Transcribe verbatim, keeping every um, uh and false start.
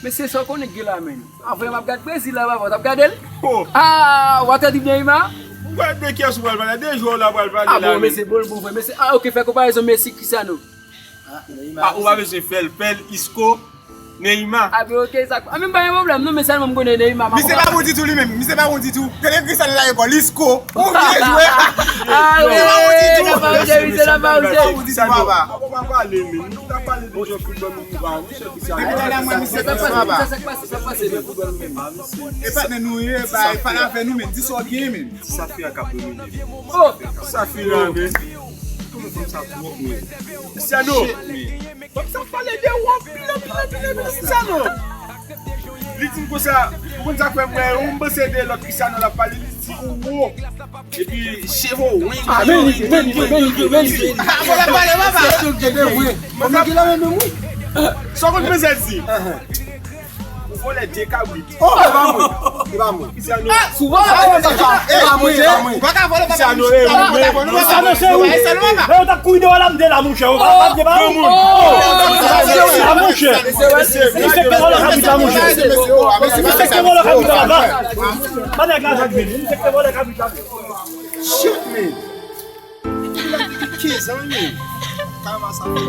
Mesye, sa w konnen k gen la, menm? Anvan m ap gad Brezil la, papa, w t ap gade l? Oh. Ah, w ap tande Neymar? Ou gade de kiyès ou pral pale? De jwè w la pral pale la, menm. Ah bon, mesye, bon, bon, vre, mesye. Ah, ok, fè konparezon Messi, Cristiano. Ah, ou pa bezwen fè l, fè l, Isco, Neymar. Ah, ben, ok, sa, ah, menm pa gen pwoblèm, non, men sèlman m konnen Neymar, m ap... Misye pa bon ditou li menm, misye pa bon ditou. Tande Cristiano la, e kò, Isco. Ou vye jwè. Ah, wi, wi, wi, nan pa wi, misye nan pa wi. Cristiano, papa. Ou pa pale, menm. Nou ta pale de jwè foutbòl, nou pa wi. Depi talè mwen, misye pa pase, papa. Sa k pase, sa k pase, menm? E patnè nou ye, bay, pale avè nou, men, di sa w gen, men. Safira k ap domine. Oh! Safira, men. Kòman fanm sa twòp, men. Cristiano. Shit, men. Fanm sa pale de ou anpil, anpil, anpil, anpil, Cristiano. Li di m konsa, ou konn sa k fè m wè, ou m panse de lòt Cristiano l ap pale, li di ou wo. Epi cheve w, wi. Ah, men li, men li, men li, men li. Ah, bon, la pale, papa. Sa w konn panse di? Ou vòlè de kabrit. Oh, e pa mwen. E pa mwen. Cristiano. Souvan sa, e pa mwen, e pa mwen. Cristiano, e mwen. Cristiano, se ou. Lè yo t ap kouri deyò la, m te la, monchè. Ou pa, pa, pa, pa, oh, oh, oh, ah, monchè. Misye k te vòlè kabrit la, monchè. Misye k te vòlè kabrit la, la. Pa nèg la, sa k vini. Misye k te vòlè kabrit la. Shit, man. Depi lè m te gen kenz an, men. Kama sa fè.